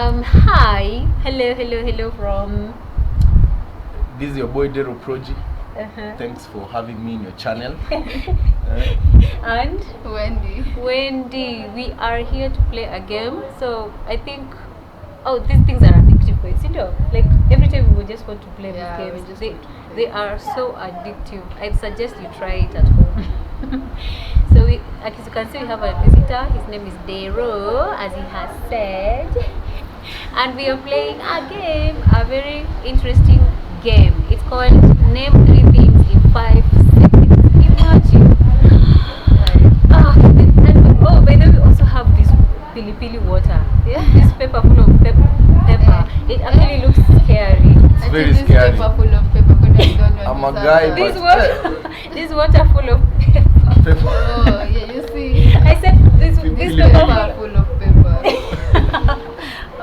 Hi, hello, hello, hello from. This is your boy Dero Proji. Thanks for having me in your channel. Eh, And Wendy. Wendy, we are here to play a game. So I think, oh, these things are addictive, guys. You know, like every time we just want to play Yeah, these we games. just They want to play. they are so addictive. I suggest you try it at home. So we, as you can see, we have a visitor. His name is Dero, as he has said, and we are playing a game, a very interesting game. It's called Name Three Things in 5 Seconds. Imagine. Ah, and oh, by the way, we also have this pili pili water. Yeah, this paper full of pepper. It actually looks scary. It's Ati very this scary. paper full of paper, kwani I don't know I'm a this guy, answer. This but- water, this water full of pepper. Pepper. Oh, yeah, you see. I said this Pili this pili paper. Paper full of paper.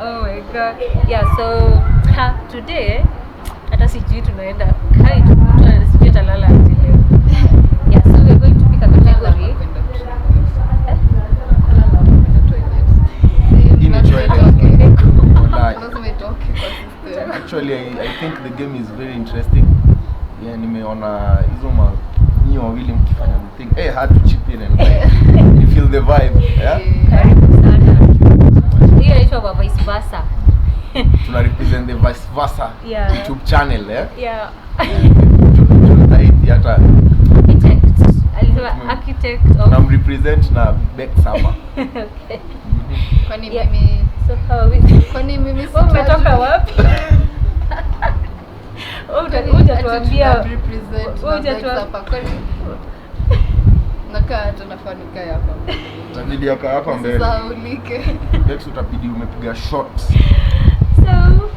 Oh my God. Yeah, so ha, today hata sijui tunaenda kai tu mtu sijui atalala aje leo. Yeah, so we're going to pick a category. Kwenda toilet. Eh? Kulala ama kwenda toilet. Hii ni Lazima toilet. itoke. Walai. Lazima itoke kwa system. Actually, I think the game is very interesting. Yeah, nimeona hizo ma nyinyi wawili mkifanya the thing. Hey, had to chip in and like, you feel the vibe. Yeah? Karibu sana. Hiyo inaitwa vice versa. Tuna represent the vice versa Yeah. YouTube channel, eh? Yeah. John Taiti hata Architect. Alisema architect of tunamrepresent na Bex hapa. Okay. Kwani Yeah. mimi So how are we? kwani mimi Wewe umetoka sitajui? wapi? Wewe Kwani hujatuambia. ati tunarepresent Wewe na Bex hujatuambia. hapa, kwani nakaa hata nafaa nikae hapa. Itabidi akaa hapa mbele. Usisahaulike. Bex utabidi umepiga shots. So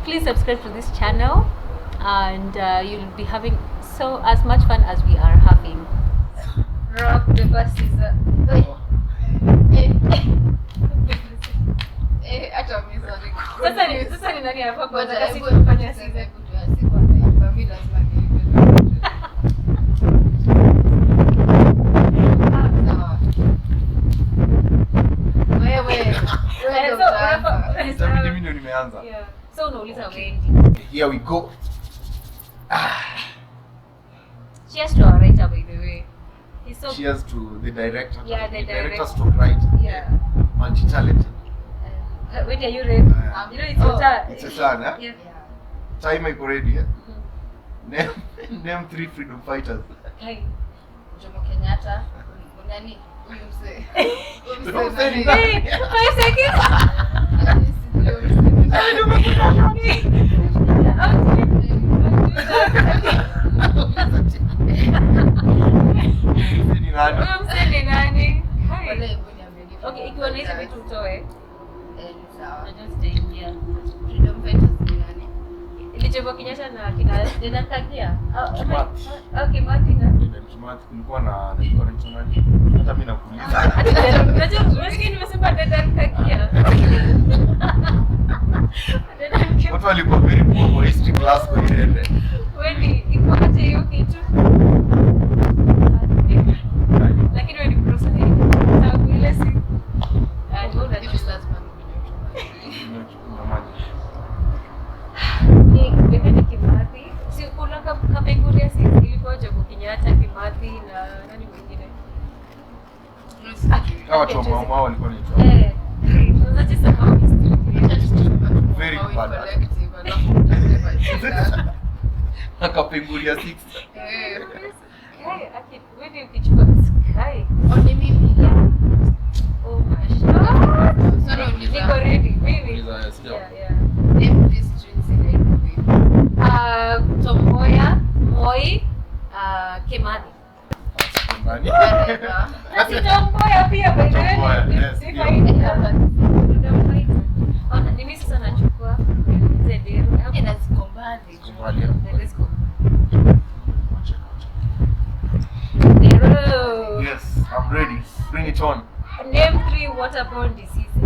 please subscribe to this channel and you'll be having so as much fun as we are having. Rock, paper, scissors. Eh. Eh, hata mimi sorry. Sasa ni nani hapa Ngoja, kwanza kasi hebu tufanye tuseme, scissors. hebu sikuwa naiba, mi lazima niibe. Sawa. Wewe, wewe Eh, ndo so utaanza. Itabidi mimi ndio nimeanza. Yeah. So unauliza Wendy. Here we go. Cheers to our writer, by the way. He's so Cheers to the director. Yeah, the director director. stroke writer. Yeah. Multi-talented. Wendy, are you ready? You know it's your Oh. turn. It's your turn, eh? Yeah. Timer iko ready, eh? Name three freedom fighters. Hi. Jomo Kenyatta, nani? Huyu mzee. Huyu Huyu mzee ni nani? nani? Hey, 5 seconds. Yaani sijui huyu mzee ni nani. Mzee ni nani? Huyo mzee ni nani? Hi. Wala hebu niambie ni Okay, ikiwa na hizi vitu utoe. Eh, ni sawa. Unajua zitaingia. Freedom fighters ni nani? Ni Jomo Kenyatta na kina Dedan Kagia. Oh, Kimathi. Oh, Kimathi na Dedan Kimathi kulikuwa na alikuwa anaitwa nani? Hata mimi nakuuliza. Unajua unasikia nimesema Dedan Kagia. Dedan Kimathi. Watu walikuwa very poor kwa history class kwa ile. Wendy, iko aje hiyo kitu? Lakini wewe ni pro sahi. Tangu ile siku. Ah, wewe Hivi unajua. lazima nikunywe tu maji. Ni wewe ni Kimathi. Si kuna Kapenguria, si ilikuwa Jomo Kenyatta, Kimathi na nani mwingine? Sijui. Hawa watu wa Mau Mau walikuwa wanaitwa. Eh, tunaweza sahau history. Very Mau bad. Collective, alafu utafute majina. Kapenguria 6. Eh. Hey, aki, wewe ukichukua sky. Oh, ni mimi. Oh my God. So nauliza- Niko ready. Mimi. Uliza, sio? Yeah. Name three streets in Nairobi. Tom Mboya, Moi, Kimathi. Nani? Whatever. Na si Tom Mboya pia, by the way. Tom Mboya, yes, Ni pia. fighter. Freedom fighter. Oh, na nini sasa nachukua? Zediru. Eh, na ziko mbali. Mbali, eh? Let's go. Dero. Yes, I'm ready. Bring it on. Name three waterborne diseases.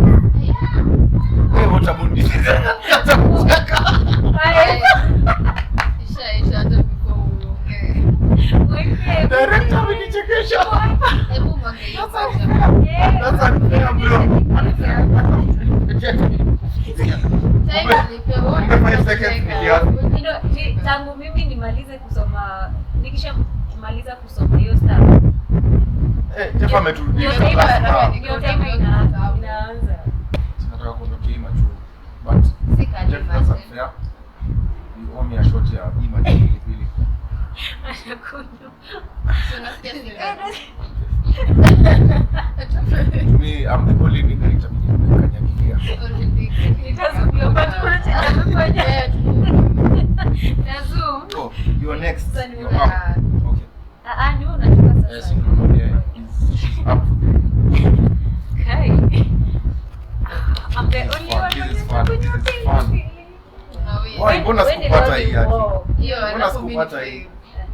Hey, waterborne disease. Five. Isha, isha, hata before uongee. Weke. Director amenichekesha. Hebu mwage hiyo That's moja. unfair. Yeah. That's unfair, bro. Time nilipewa. Umpe 5 seconds nilianza. You know, tangu mimi nimalize kusoma, nikishamaliza kusoma hiyo stuff. Eh, Jeff ameturudisha Hiyo class time- now. hiyo time inaanza. Nataka kuondokea hii machuo. But Si kali Jeff, that's basi. unfair. You owe me a shot ya hii maji pilipili. Anakunywa. Si unasikia si kali. To me, I'm the only nigga itabidi nimekanyagilia. Nitazuia, but kuna chenye amefanya. Yeah, Na zoom. Oh, you are next. Sasa ni You're up. Okay. Ah, ah, ni wewe unachukua sasa. Yes, no, yeah. She's up for the Kai. I'm the This is only fun. one This is mwenye fun. kunywa This is fun. pilipili. Unawin. Why, mbona When sikupata leo hii ni haki? war. Hiyo Mbona alafu mimi sikupata ni hii? fail.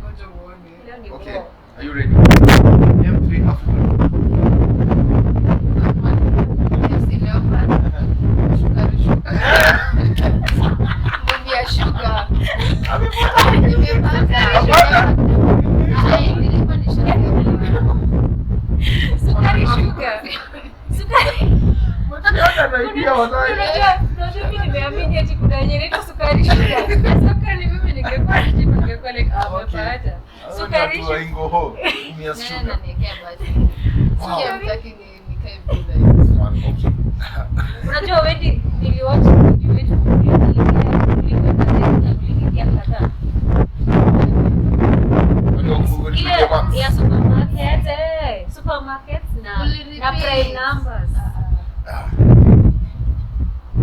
Ngoja uone. Leo ni Okay. war. Are you ready? Name three African. FC Leopards, Sukari Sugar. Mumia Sugar. Nimepata. Ai, nilikuwa nishapewa. Sukari sugar. Sukari. Hata na idea wallahi. Unajua mimi nimeamini ati kuna yenye inaitwa sukari sugar. Sasa ni mimi ningekuwa najibu ningekuwa like ah, Okay. umepata. Sukari Watu wa sugar. Ingoho, Mumia Nani Sugar. ananiwekea basi? Wow. Sikia mtaki nikae bila. This is fun. Okay. Unajua Wendy niliwatch video yetu uliniambia kadhaa. Wale wa Google Ile Media Max. ya supermarket, eh, supermarkets na Ulirepeat. prime numbers. Ah,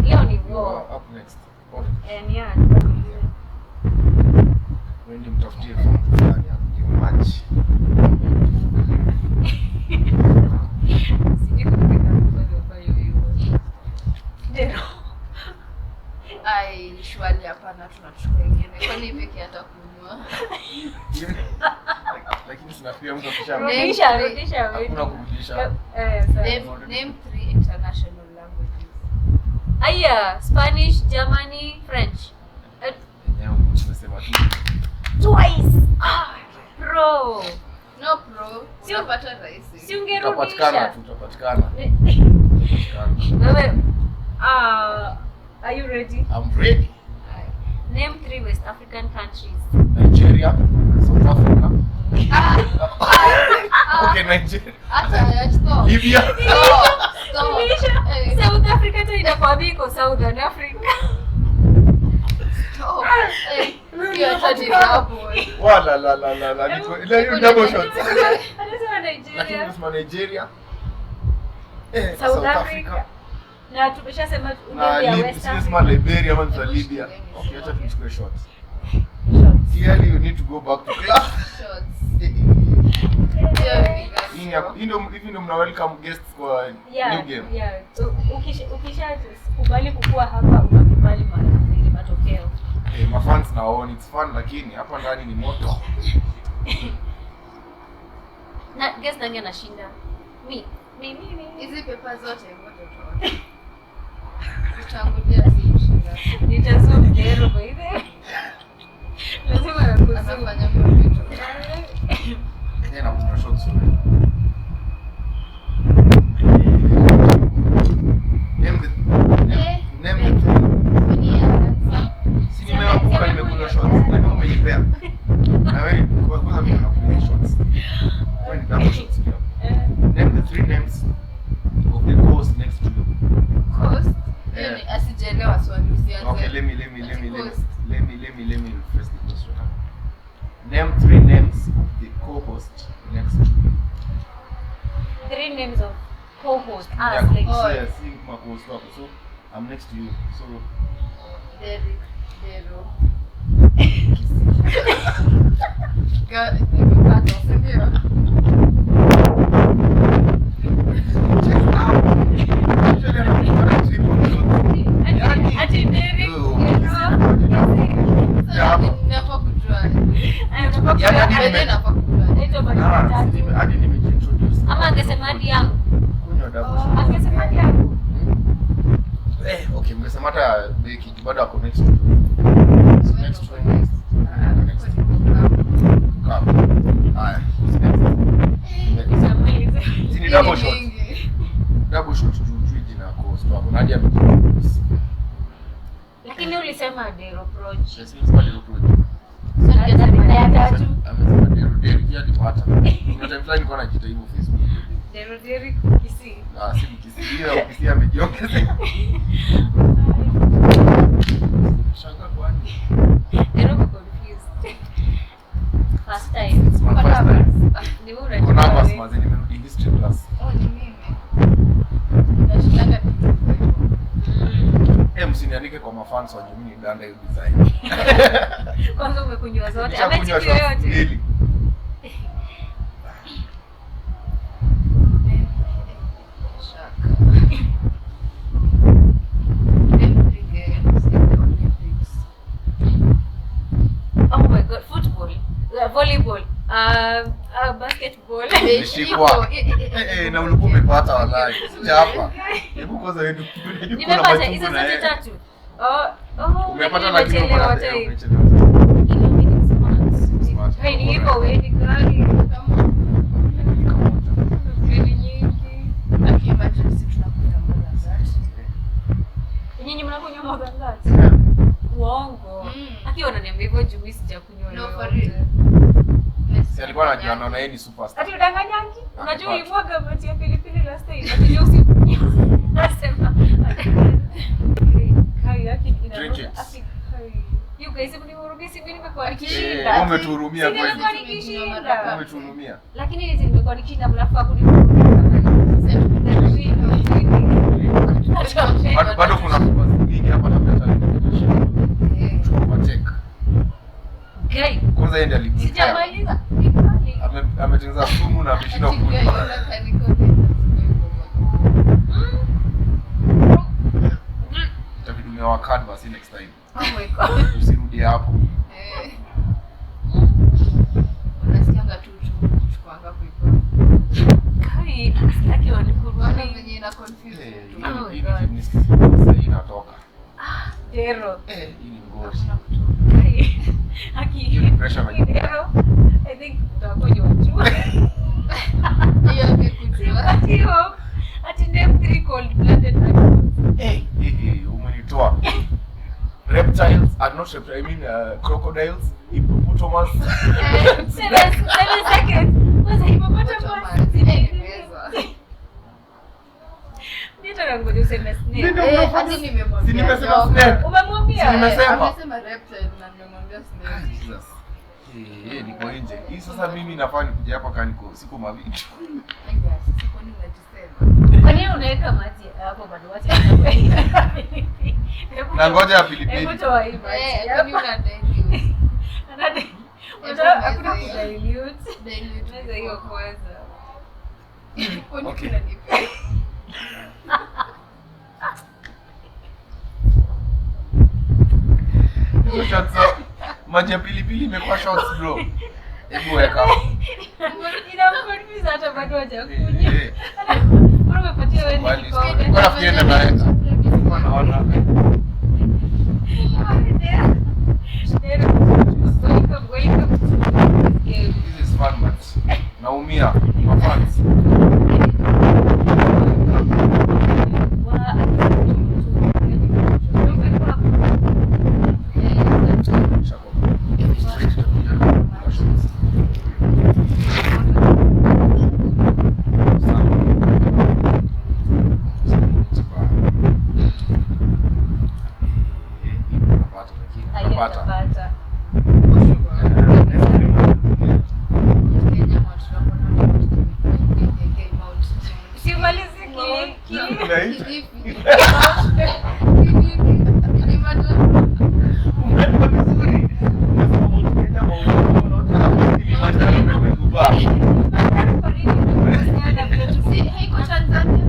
Leo ni you war. are up next. Okay. And yeah. Wendy mtafutie form fulani akunywe maji. Sijui kupika kufanya hivyo. Dero. Ai, shwali hapana, tunachukua ingine. Kwani peke hata kunywa? Lakini sinafikiria mtu akisha Rudisha, rudisha Wendy. hakuna kurudisha. Eh, sawa. Name three international languages. Aya, Spanish, Germany, French. Yenyewe umesema tu. Twice. Ah, bro. No pro, unapata rahisi. Si Utapatikana ungerudisha. tu, utapatikana. Utapatikana. Wewe, are you ready? I'm ready. Name three West African countries. Nigeria, South Africa. Okay, Nigeria. Hata stop. Libya. Stop. Stop. Imeisha. Eh, South Africa hata inakwambia iko Southern Africa. stop. Eh, hiyo hata ni double. Wala la la la la. Niko ile hiyo double shot. Anasema Lakini Nigeria. nimesema Nigeria. South South Africa. Africa. Na tumeshasema Na ya Libya, West sijasema Africa. Liberia ama za Hebu Libya. shikeni Okay, acha shot. tuchukue shots. Shots. Clearly you need to go back to class. Shots. Eh, Hiyo ni Hii ni ya- hii ndio hivi ndio mna welcome guests kwa Yeah, new game. yeah. Ukisha kubali kukua hapa unakubali matokeo. Eh, mafans na waone it's fun lakini hapa ndani ni moto. Na guess nani anashinda? Mi. Mi mi mi. Hizi pepa zote ngoja tuone. Kutangulia si kushinda. Nitazoom kero by the way. Lazima nakuzoom. Anafanya mavitu. Yeye anakunywa shots wewe. Name the name, name the three. Ni answer. Si nimeanguka nimekunywa shots. Na kama umenipea. Na wewe kwa kwanza mimi nakunywa shots. Wewe ni double shots pia. Name the three names of the coast next to you. Coast. Hiyo Yeah. ni asijaelewa swali usianze. Okay, let me let me let me let me Coast. let me let me let me rephrase the question. Name three names of the co-host next to you. Three names of co-host. Us, Yeah, like, so yeah, see my co-host wako. So I'm next to you. So Derek, Dero. Nimepata, si ndio? check out. Usually anakuwa triple shot. Ati- ati Derek, Oh. Dero, Yeah. Nafaa kujua. Ay, unafaa Yeah, kujua. yeah, Wewe nafaa kujua. Naitwa majina Ah, tatu. hadi nimejiintroduce. Ama angesema hadi yangu. Kunywa double shot. Angesema hadi yangu. Eh, okay, mngesema hata Becky bado ako next to you. So next to you. Ah, Next. kwa niko Cup. Haya. Double shot. mingi. Double shot juu juu jina co-host wako. Nadia amejiintroduce. Lakini ulisema Dero Proch. Yes, nimesema Dero Proch. So ningesema Ya tatu. Amesema Dero Dero pia alipata. Kuna time fulani nilikuwa najiita hivyo Facebook. Dero Deri Kisii. Ah, si Mkisii, hiyo ya Mkisii amejiongezea. Shanga kwani? Dero uko confused. First time. It's my first time. Ni wewe Niko unajua. nervous wewe. manze, nimerudi history class. Oh, ni mimi. Nashindanga nikiwa hivyo. Eh, msiniandike kwa mafans wa mimi ni danda hiyo design. Kwanza umekunywa zote. Nishakunywa Amechipu shots yoyote. mbili. Shaka. Name three games in the Olympics. Oh my god, football, volleyball, basketball. Nilishikwa. Eh, eh, na ulikuwa umepata wallahi. Sija hapa. Hebu kwanza wewe ndio kuna Nimepata machungu hizo na zote yeye. tatu. Oh, oh, Umepata lakini uko nimechelewa na time. umechelewa. Lakini mimi ni smart. Smart. Hey, ni hivyo wewe ni gani? Dakika moja. Ni nyingi. Aki imagine sisi tunakunywa more than that. Nyinyi mnakunywa more than that? Uongo. Aki wananiambia hivyo juu mimi sijakunywa. No, yoyote. for real. Si alikuwa anajua anaona yeye ni superstar. Ati udanganyangi? Unajua Akipata. ulimwaga maji ya pilipili last time. Ati ndio usikunywa. Nasema. Kai yake ina Drink it. Aki kai. You guys mnihurumie, si mimi nimekuwa Eh, nikishinda. wewe umetuhurumia Si kweli. nimekuwa nikishinda. Umetuhurumia. Lakini hizi nimekuwa nikishinda mnafaa kunihurumia. Bado bado kuna mingi hapa labda hata nitashinda. Overtake. Guy, Kwanza yeye ndiye aliprepare. sijamaliza. Ni kali. Ametengeneza sumu na ameshindwa Ati guy, kunywa. unakanika ni- Itabidi umewakad basi next time. Oh my god. Usirudie hapo. Eh. Unasikianga tu uchungu kuchukuanga kuiko. Kai, sitaki Unaona wanihurumie. venye ina confuse Eh, mtu. Oh hii my ni God. kidney sasa hii inatoka. Dero. Eh, hii ni ngozi. Hakuna kutoka. Kai. Aki. Hiyo ni pressure na Dero. I think utakunywa tu. Hiyo angekujua. Ati hope. Ati name three cold blooded animals. Eh, eh, eh, umenitoa. Reptiles are not reptiles, I mean crocodiles, hippopotamus. 7 seconds. Kwanza hippopotamus. Hippopotamus. Eh, nimeweza. Mimi hata nangoja useme snake. Ndio Eh, mnafanya- hadi nimemwambia Si nimesema nyoka. snake. Umemwambia? Si nimesema. Amesema reptile na nimemwambia Ah, snake. Jesus. Eh, eh, niko nje. Hii sasa mimi nafaa nikuja hapa kani niko siku mavitu. Aya, sasa kwani unajisema? Kwa nini unaweka maji hapo bado wacha? Hebu Na ngoja ya Hebu pilipili. toa hii maji. Eh, kwani una dilute? Hakuna Hebu meza kudilute. Dilute Meza hiyo before. kwanza. Kwani Okay. unanipea? Hizo shots maji ya pilipili imekuwa shots bro. Hebu weka. Inamconfuse hata bado hajakunywa. Eh, eh. Mbona umepatia wewe Kubali, kikombe? Nilikuwa nafikiri ndio naweka. Nilikuwa naona. Welcome, welcome to this game. This is fun but naumia. Mafans. Napata. Kenya Mount Rock, Mount Mount Simalizi kili. Kilifi. Kilifi. Kilimanjaro. Umeenda vizuri. Umesema Mount Kenya, Mount Kilimanjaro, Kilimanjaro umekubaa. Si, haiko Tanzania.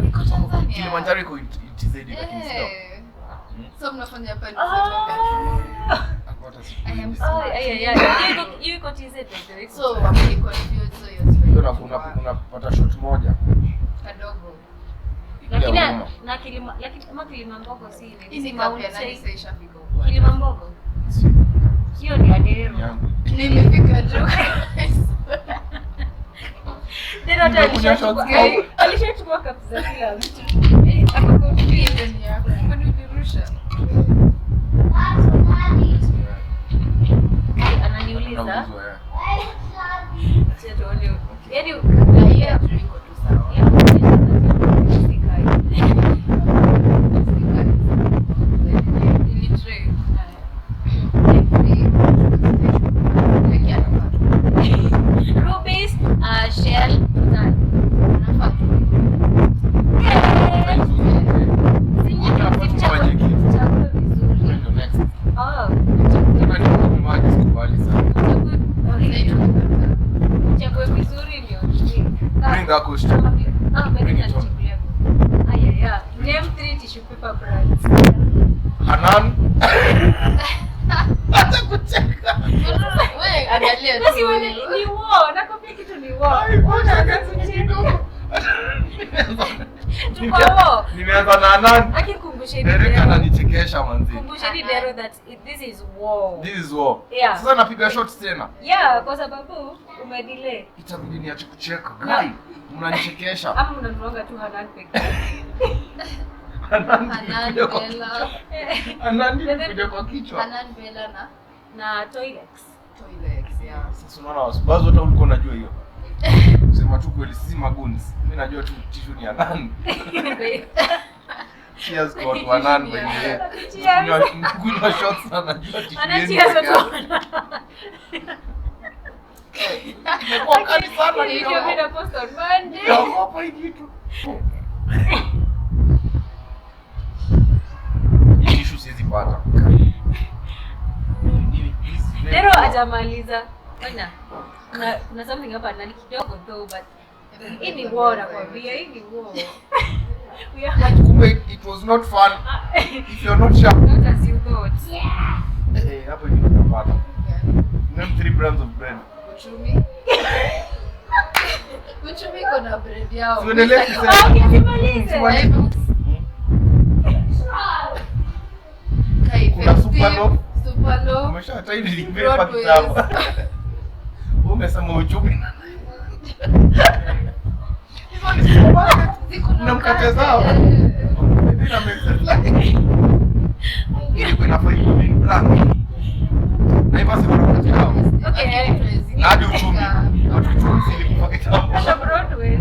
Iko Tanzania. Kilimanjaro iko TZ lakini sio. Eh. So mnafanya hapa ni Hakupata siku I am nyingi. smart. Hiyo iko TZ by the way. So wameni confuse, so hiyo Hiyo unapata shot moja. kadogo. Ile Lakini ya huruma. na kilima lakini kama Kilimambogo si ile. Hii ni si kapu Mount ya nani Sei. sasa ishafika huko. Kilimambogo. Sio. Hiyo ni Adero. Yangu. Nimefika juu. Dero hata Nimekunywa shots mob. alishachukua cups za kila mtu. Ako confused ni yako. Kwani ulirusha? Ananiuliza. Naulizwa, yeah. Acha tuone. Yaani Na hiyo ya juu iko tu sawa. Rubis, Shell, Total. Hapa tufanye kitu. Chague vizuri. Ndio next. Oh, Tena ni maji sikubali sana. chague vizuri ndio. Bring that question. Ah, Bring it on. Aya, yeah. Name three tissue paper brands. Hanan. Acha kucheka. Basi wewe ni wo, nakwambia kitu ni wo. Ai, kucheka kidogo. Tuko wo. Nimeanza na Hanan. Akikumbusheni Derek Dero. ananichekesha manzi. Kumbusheni Dero that this is war. This is war. Yeah. Sasa napiga shots tena. Yeah, kwa sababu umedelay. Itabidi niache kucheka. Guy, mnanichekesha. Ama mnanuanga tu Hanan peke yake. Hanan nilikuja kwa kichwa. Hanan nilikuja kwa kichwa. Na toilets. Sasa unaona wasibazo hata ulikuwa unajua hiyo. Sema tu kweli sisi magoons. Mimi najua tu tissue ni Hanan. Cheers kwa watu wa Hanan by the way. Cheers. Kunywa shots na najua tissue Ana yenu cheers peke watu yake. wa Imekuwa kali sana Ndio mimi na post on Monday. Naogopa hii kitu. Hii tissue siwezi pata. Dero hajamaliza. Ona. Kuna something hapa ndani kidogo though but hii ni war nakwambia, hii ni war. We are Kumbe it was not fun if you're not sharp. not as you thought. Eh, hapo hivi utapata. Name three brands of bread. Uchumi iko na bread yao. Tuendelee kusema. Okay, simalize. Simalize. Kuna Superloaf. Superloaf. Umesha hata hivi nilipepa Broadways. kitambo. Wewe umesema uchumi. Hizo ni supermarket. Ziko Na mkate zao. Eh. Ina make sense like. Ilikuwa inafaa iwe main brand. Naivas iko na mkate yao. Okay. Na hadi uchumi. Watu uchumi ilikufa kitambo. Hata Broadways.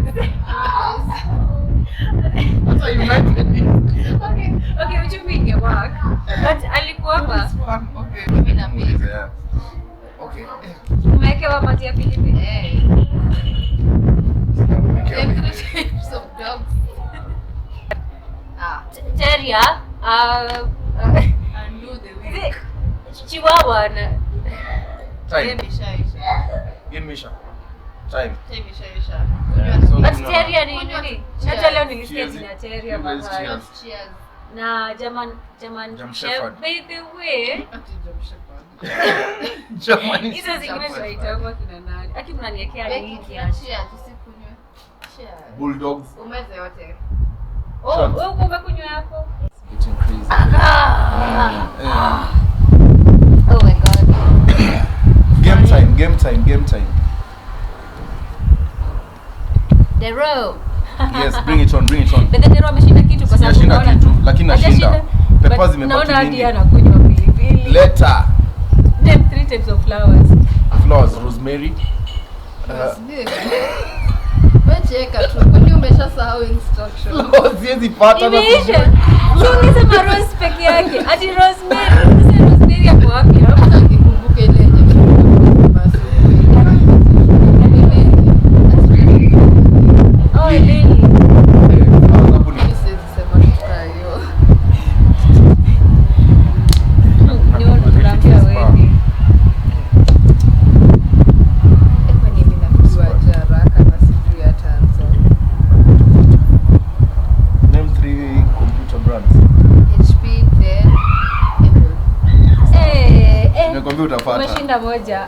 Hata United. Okay, okay, uchumi ingework. But alikuwa hapa This one, okay. Mimi na mimi. Yeah. Okay. umewekewa maji ya pilipili. Eh. Sijamuwekea Name mimi. three types of dogs. Ah. Terrier, Undo the is week. it Chihuahua na Time. Game ishaisha. Game isha. Time. Time ishaisha. Yeah, Kunywa so- but Kuna- terrier ni Kunywa nini? cheers. Hata leo nilisikia Cheers. jina terrier You guys mahali. cheers. Cheers. Na German German German Shepherd. Shepherd. By the way, Ati German Shepherd. Germany. hizo zingine tunaitangwa kina nani? Aki mnaniwekea Becky, linki ya. cheers, usikunywe. Cheers. Bulldogs. Umeze yote. Oh, Shots. wewe uko umekunywa hapo? Getting crazy. Yeah. Oh my god. Game time, game time, game time. Dero. Yes, bring it on, bring it on. But then Dero ameshinda kitu kwa sababu Sijashinda naona- kitu, lakini nashinda. Hajashinda, Pepa but zimebaki Naona hadi mingi. anakunywa pilipili. Leta Name three types of flowers. flowers, rosemary. Wewe cheka tu. Kwani umeshasahau instruction? Flowers siwezi pata na Imeisha. Si ungesema rose peke yake. Ati rosemary. Sasa rosemary yako wapi hapo? Hata nikumbuke ile yenye tulikuwa asubuhi. Oh, lily. Eh, flowers hapo ni Mimi siwezi sema kitu kaa hiyo. Ni wewe unaambia wewe. Kwani mimi napigwa aje haraka na sijui hata answer. Name three computer brands. HP, Dell, Apple. Eh, eh. Nimekwambia utapata. Umeshinda moja.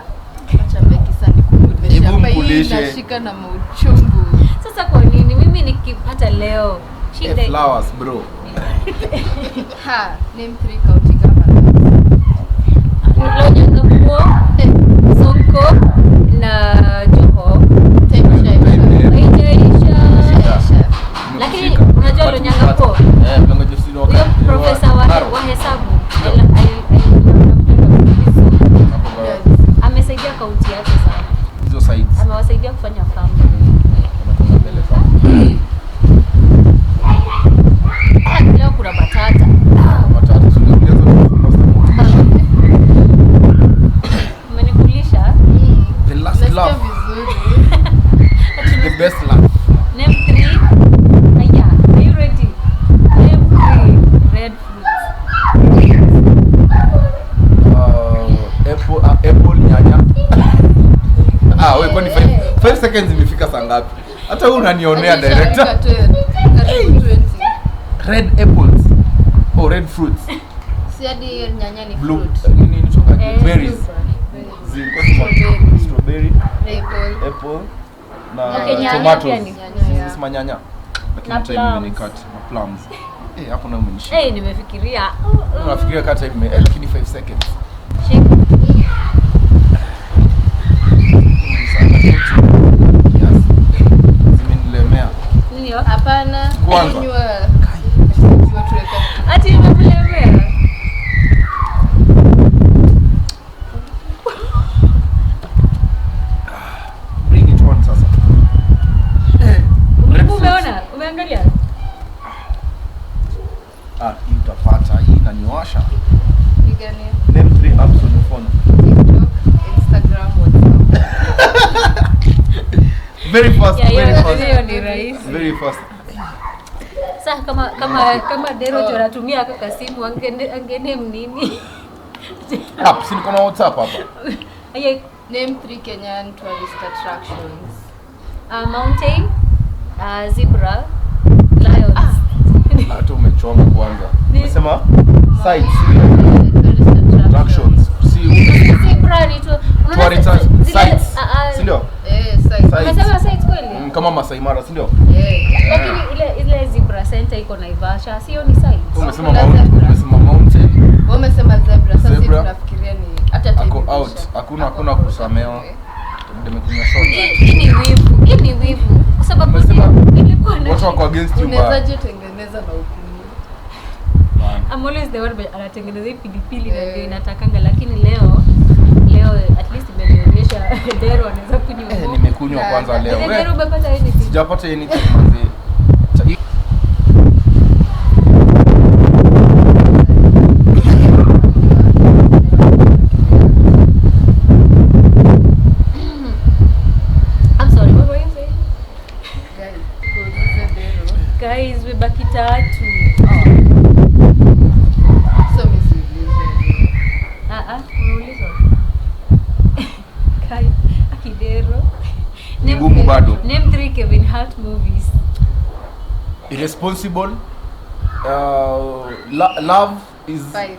Acha Becky sasa nikukulishe. Hebu Hapa hii mkulishe. inashika na mauchungu. Sasa kwa nini mimi nikipata leo Eh, shida flowers bro. Ha, name three county governors. Lonyangapuo, Sonko na Joho. Time ishaisha. Time, Hii best laugh. Name three. Aya, are you ready? Name three red fruits. Apple, apple, nyanya. Ah, wewe kwani 5 seconds imefika saa ngapi? Hata wewe unanionea director. Karibu 20. Red apples. Oh, red fruits. Si hadi hiyo nyanya ni Blue. fruit. Nini nitoka Eh, berries. fruit. Zilikuwa Strawberry. strawberry, Apple. apple na Okay, nyanya tomatoes. pia ni- Nyanya, yeah. Sisi manyanya. Lakini Na time plums. imenikata na plums. Eh, hapo na umenishika. Eh, nimefikiria. Unafikiria kata time lakini 5 seconds. Shake. Yes. Zimenilemea. Nini hiyo? Hapana. Kwanza. Kunywa. Tukiwa tuweka. Ati imekulemea. Bring it on sasa. Red fruits. Umeona? Umeangalia? Ah, hii utapata, hii inaniwasha. Ni gani? Name three apps on your phone. TikTok, Instagram, WhatsApp. Very fast, Yeah, very hiyo fast. hiyo ni rahisi. Very fast. Sasa kama Dero oh, anatumia aka kasimu angename nini? App, si niko na WhatsApp hapa. Aya, Name three Kenyan tourist attractions. Mountain, zebra, lions. Hata umechonga kwanza. Umesema sites, Tourist attractions. attractions. Si Zebra ni tu. Unaona tourist zile- sites. Si ndio? Eh, sites. Sites. Umesema sites kweli? Kama Masai Mara, si ndio? Eh. Lakini ile zebra center iko Naivasha, sio ni site? Umesema Kuna mountain, zebra. umesema mountain. Wewe umesema zebra, sasa sisi Zebra. tunafikiria ni hata time Ako imeisha. out. Hakuna Ako hakuna out. kusamewa. Nimekunywa shot. Hii ni wivu. Hii ni wivu. Kwa sababu Umesema nilikuwa na watu wako against you Unawezaje tengeneza na ukunywe? bana. I'm always the one but anatengeneza hii pilipili na Eh. ndio inatakanga, lakini leo at least imenionyesha Dero anaweza kunywa. Eh, nimekunywa kwanza leo. Dero We, umepata anything? sijapata anything manzi. I'm sorry, what were you saying? Guys, kuulize Dero. Guys, webaki tatu. So mimi siulize. Ah ah, umeulizwa. Kai, akidero. Ngumu bado. Name three Kevin Hart movies. Irresponsible. Love is Five.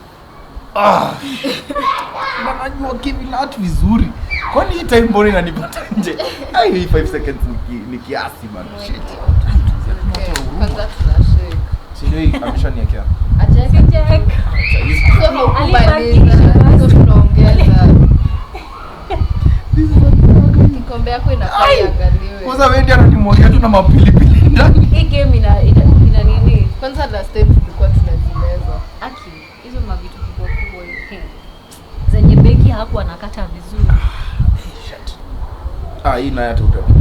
Ah. Najua Kevin Hart vizuri. Kwani hii time mbona inanipata nje? Ai, hii 5 seconds ni kiasi bana. Shit. Okay, kwanza tuna shake. Si ndio hii ameshaniwekea. Acha Sijaweka. So haukumaliza, so tunaongeza. Kikombe yako inafaa iangaliwe. Kwanza wewe ndiye ananimwagia tu na mapilipili ndani. Hii game ina nini? Kwanza last time tulikuwa tunazimeza. Aki, hizo mavitu kubwa kubwa hivi. Zenye beki hakuwa anakata vizuri. Shit. Ah, hii nayo hata utapata.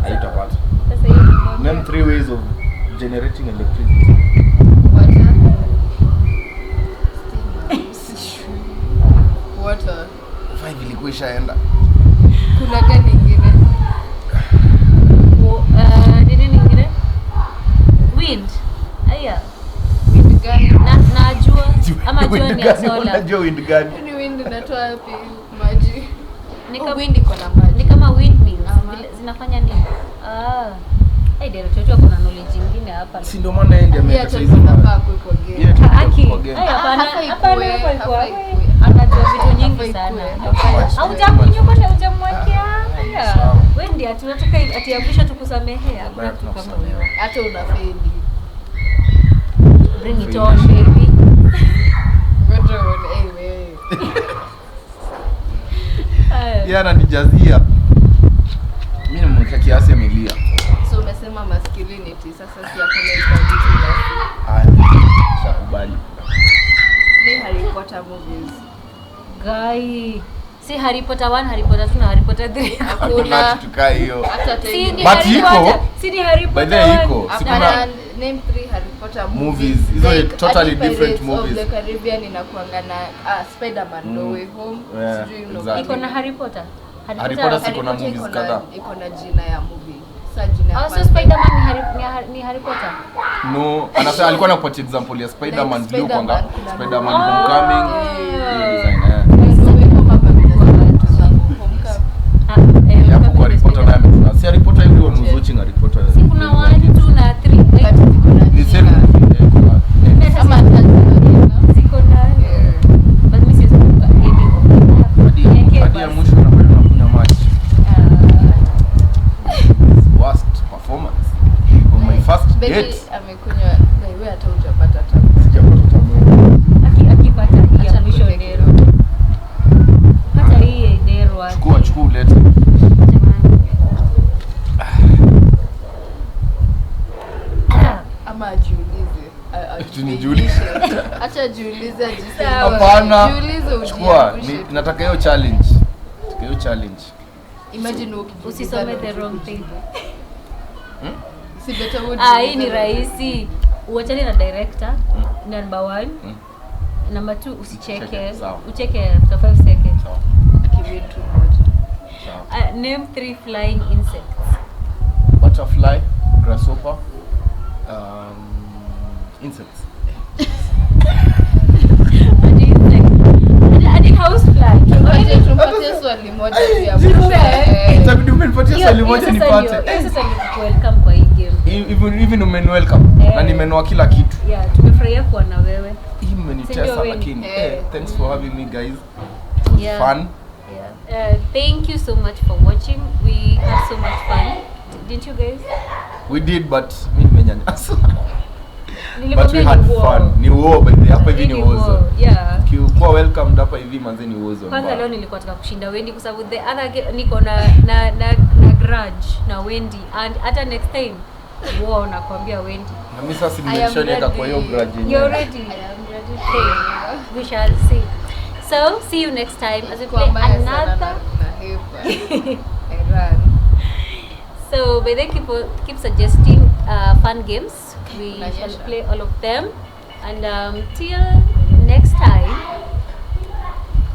Haitapata. Sasa hiyo ni Name three ways of generating electricity. Water. Stima. Water. 5 ilikuwa ishaenda. Kuna gani ingine? Nini nyingine? Wind. Aya. Wind gani? Na jua ama jua Wind ni ya gani? solar. Unajua wind gani? Ni wind inatoa wapi maji? Ni Oh, kama wind iko na maji. ni kama windmills Ama. vile zinafanya nini? Ah. Hey, Dero Chocho kuna knowledge nyingine hapa. Si ndio maana yeye ndiye Pia ameweka hata saizi. tunafaa kuwekwa game. Yeah, tunakuwa Aki. kwa game. Ay, hapana, Hafai hapana, kuwe, hafai kuwe. hafai kuwe. Anajua vitu nyingi Hafai sana. kuwe. Haujakunywa kwani hujamwekea? Ah, Yeah. sawa. Wewe ndiye tunataka ati ya mwisho tukusamehea. Hakuna Baya kitu kama tunakusamehe. hiyo. Hata unafeli. Bring it on baby. Ngoja uone, eh, wewe. Haya. Yeye ananijazia. Mimi nimemwekea kiasi amelia. So umesema masculinity, sasa si hakuna equality basi. Haya. Shakubali. Ni Harry Potter movies. Guy. Si Harry Potter 1, Harry Potter 2 na Harry Potter 3. Hakuna kitu kaa hiyo. Hata Si ni But Harry iko. Potter. Si ni Harry By Potter the way, 1. iko. Si Hapana, kuna name three Harry Potter Movies. Hizo ni Like, totally hadi different Pirates movies. of the Caribbean inakuanga na Spider-Man No Way Home. Yeah, Sijui exactly. Iko na Harry Potter. Harry Harry Potter- Potter ziko na Harry Potter movies iko na- kadhaa. Iko na jina ya movie. Sa jina ya Oh, so kwanza. Spider-Man ni Harry Potter. No, anasema alikuwa anakupatia example ya Spider-Man Like vile kwanga Spider-Man, kuna Spider-Man Oh. Homecoming. Hiyo design, eh. Ndio hivyo hapa nimesema vitu zangu. Homecoming. Ah, eh, Hapo kwa Harry Potter naye ametuna. Si Harry Potter, everyone was watching Harry Potter. Si kuna 1 2 na 3. But ziko na Ni same jina. movie, eh, kuna eh. Ama hata zina jina. Ziko na Eh. but mimi siwezi kumbuka any of them. Hadi Eke hadi ya basi. mwisho na bado nakunywa maji. Ah, Worst performance on my first Baby date. amekunywa na wewe hata hujapata tamu. Sijapata tamu. Akipata hii ya Acha mwisho nikuweke Dero. kidogo. Pata hii ya Dero aje. Chukua, chukua ulete. Jamani. Ah. Ama ajiulize. Eti nijiulize. Acha ajiulize ajiseme. Hapana. Jiulize Chukua, ujiangushe. nataka hiyo challenge. Nataka hiyo challenge. Imagine wewe ukijiuliza Usisome na the ujui wrong kujibu. thing. Si better wewe Ah, hii ujiulize ni na rahisi. Uachane na director number 1. Number 2 usicheke. Usicheke, sawa. Ucheke after 5 seconds. Sawa. Akiwin tu moja. Sawa. Name 3 flying insects. Butterfly, grasshopper, insects. Hadi insect. Hadi housefly. Tumpatie swali moja tu ya mwisho. Eh. Itabidi umenipatia Hiyo swali moja hiyo sasa nipate. hiyo sasa ndio welcome kwa hii game. Even umeniwelcome Eh. na nimenoa kila kitu. Yeah, tumefurahia kuwa na wewe. Hii mmenitesa Sindio, Winnie? lakini Eh. thanks for having me guys. It was Yeah. fun. Yeah. Thank you so much for watching. We had so much fun. Didn't you guys? We did, but mimi nimenyanyasa. But we Nilikwambia had ni war. fun. Ni war by the hapa hivi Hii ni ni war war. zone. Yeah. Ukikuwa welcomed hapa hivi manze ni war zone. Kwanza mbaya. leo nilikuwa nataka kushinda Wendy kwa sababu the other niko na grudge na Wendy and hata next time war nakwambia Wendy. Na mimi sasa I am nimeshaniweka kwa hiyo ready. grudge yenyewe. You're ready. I am ready. Okay. We shall see. So see you next time as we Kwa play mbaya sana another. na hepa. I run. So by then keep suggesting fun games. We shall Kunanyesha. play all of them. And till next time.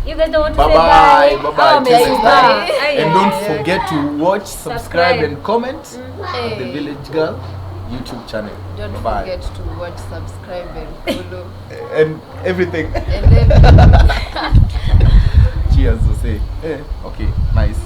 You guys don't want to Bye say bye. bye. Bye bye. Oh, Till next time. bye. And don't forget to watch, subscribe, Subscribe. and comment on the Hey. Village Girl YouTube channel. Don't Bye. forget to watch, subscribe and follow. And everything. And then Cheers, Jose. Okay, nice.